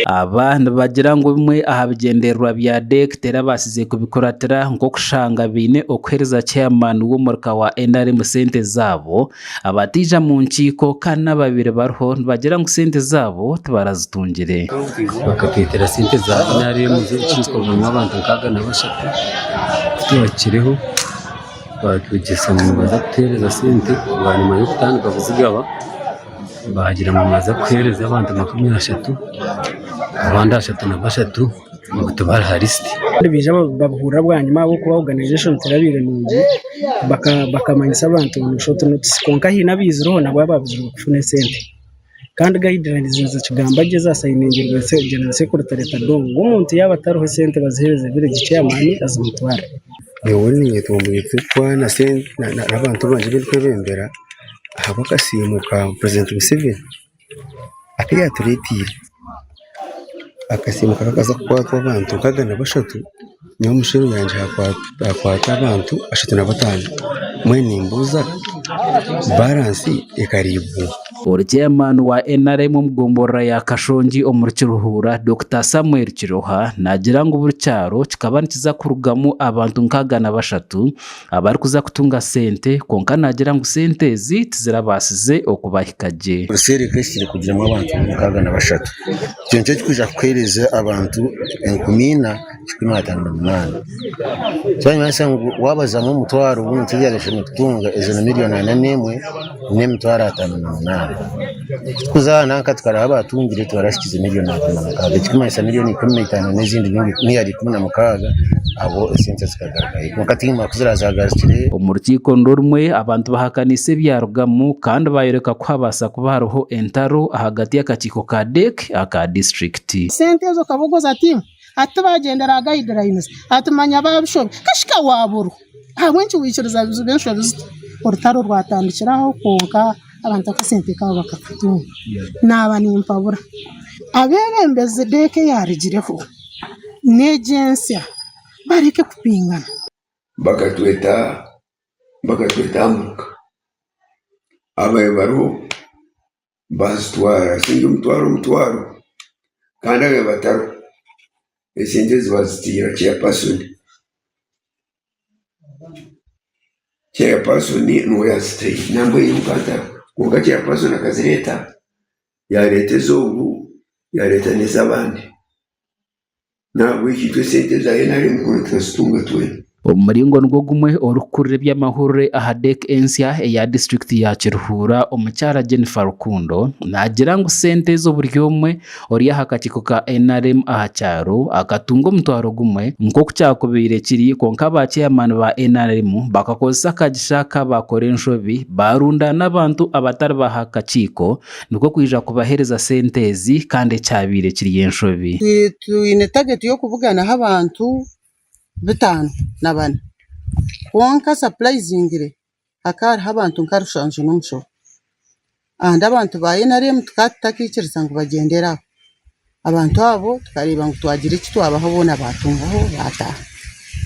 Aba nibagira ngu bimwe aha bigyendererwa bya DEC terabaasize kubikuratira nk'okushanga baine okuheereza chairman w'omurika wa NRM sente zaabo abataija mu nkiiko kandi n'ababaire bariho nibagira ngu sente zaabo tibarazitungire. Bakatwetera sente za NRM z'orukiiko rurimu abantu 63 titubakireho. Baatwegyesa ngu nibaza kutuheereza sente bwanyima y'okutandika kuzigaba baagira ngu nibaza kuheereza abantu 30 abandi 33 ngu tibari ha lisiti. Nibaija babihurira bwanyima ahabw'okuba oganizeshoni terabaire nungi bakamanyisa abantu ngu short notice kwonka haine abaizireho nabwo ababuzirwe kufuna esente. Kandi guidelines nizikigamba gye ezasayiningirwe General Secretary Tadong ngu omuntu yaaba atariho esente baziheereze village chairman azimutwarire. Nyowe niinyetunguura kuba n'abantu bangye abu ndikwebembera ahabw'akasiimo ka purezidenti Museveni aku yaatureeteire. Akasiimo kakaza kukwatwa abantu 43, nyowe omu share yangye haakwatwa abantu 35. Mbwenu nimbuuza baransi ekariibwa oha? Ori Chairman wa NRM omu gomborora ya Kashongi omuri Kiruhura, Dokita Samuel Kiroha naagira ngu buri kyaro kikaba nikiza kurugamu abantu 63 abarikuza kutunga sente kwonka naagira ngu sente ezi tizirabaasize okubahika gye. Buri seeri ekaba ehikire kugiramu abantu 63. Ekyo nikyo kirikwija kuheereza abantu 4158. Kyamanyisa ngu waabazamu omutwaro gumwe tibyareshemereire kutunga ezo ni miriyoni 41 n'emitwaro 58. Kutukuza aha nanka tukareba abaatungire tibarahikize miriyoni 56 ekirikumanyisa miriyoni 15 n'ezindi miriyari 16 abo esente zikagarukayo kwonka tihaine ku zirazagarukire. Omu rukiiko nirwo rumwe, abantu bahakaniise ebyarugamu kandi baayoreka ku habaasa kuba hariho entaro ahagati y'akakiiko ka DEC aka disiturikiti. Sente ezo Kabogoza tiimu Hati tibagyendera aha guidelines hati manya babishobya kashika waburwa ahabw'enki waikiriza zibe enshobi zityo? Orutaro rwatandikira aho kwonka abantu akasente kaabo bakakatunga. Naaba nimpabura abeebembezi deeka eyaarugireho n'egi ensya bareke kupingana. Bakatweta bakatweta aha muruka ababaire bariho Baazitwara esente omutwaro omutwaro kandi ababaire batariho esente ezi baazitiira ceyapasoni, ceyapasoni niwe yaazitaire nambwenu nyowe nkaba ntariho kwonka ceyapasoni akazireeta yaareeta ez'ogu yaareeta n'ez'abandi. Nahabwekyo itwe esente eza NRM kunu tukazitunga twena. Omu muringo nigwo gumwe, orikukurira eby'amahurire aha DEC ensya eya disiturikiti ya Kiruhura, Omukyara Jennifer Rukundo naagira ngu sente ezo buri omwe ori aha kakiiko ka NRM aha kyaro akatunga omutwaro gumwe nk'oku kyakubaire kiri kwonka ba ceyamaani ba NRM bakakozesa akagisha aka baakora enshobi baarundaana abantu abatari b'aha kakiiko Nikwo kwija kubaheereza sente ezi kandi ekyabaire kiri enshobi. Twine tageti y'okubuganaho abantu 54 kwonka surprisingly hakaba hariho abantu nka rushanju n'omushoro and abantu ba NRM tukaba tutakiikiriza ngu bagyendere aho. Abantu abo tukareeba ngu twagira eki twabaha boona baatungaho baataaha.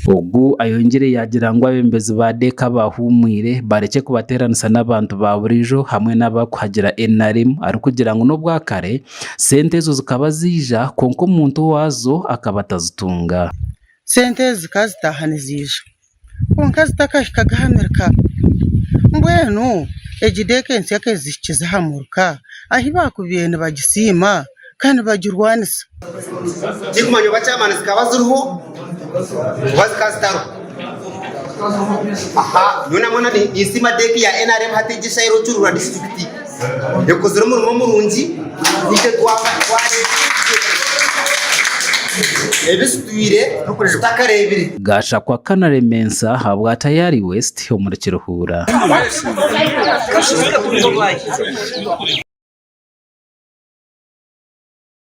Ogu ayongyire yaagira ngu abeebembezi ba DEC abahuumwire barekye kubateeranisa n'abantu ba buriijo hamwe n'abarikuhagira NRM arikugira ngu n'obwakare sente ezo zikaba ziija kwonka omuntu owaazo akaba atazitunga. Sente ezi zikaba zitaaha niziija kwonka zitakahikaga aha mirika. Mbwenu egi deeka ensya ka ezihikize aha muruka ahi baakubaire nibagisiima ka nibagirwanisa. Tikumanya oba chairman zikaba ziriho oba zikaba zitariho. Aha nyowe namwe ninsiima deck ya NRM hati egi eshaaha eriho Kiruhura disiturikiti ekozire omurimo murungi itwe twareeba ebi tutwire tutakareebire. Gashakwa Canary Mensah ahabwa Tayari West omuri Kiruhura.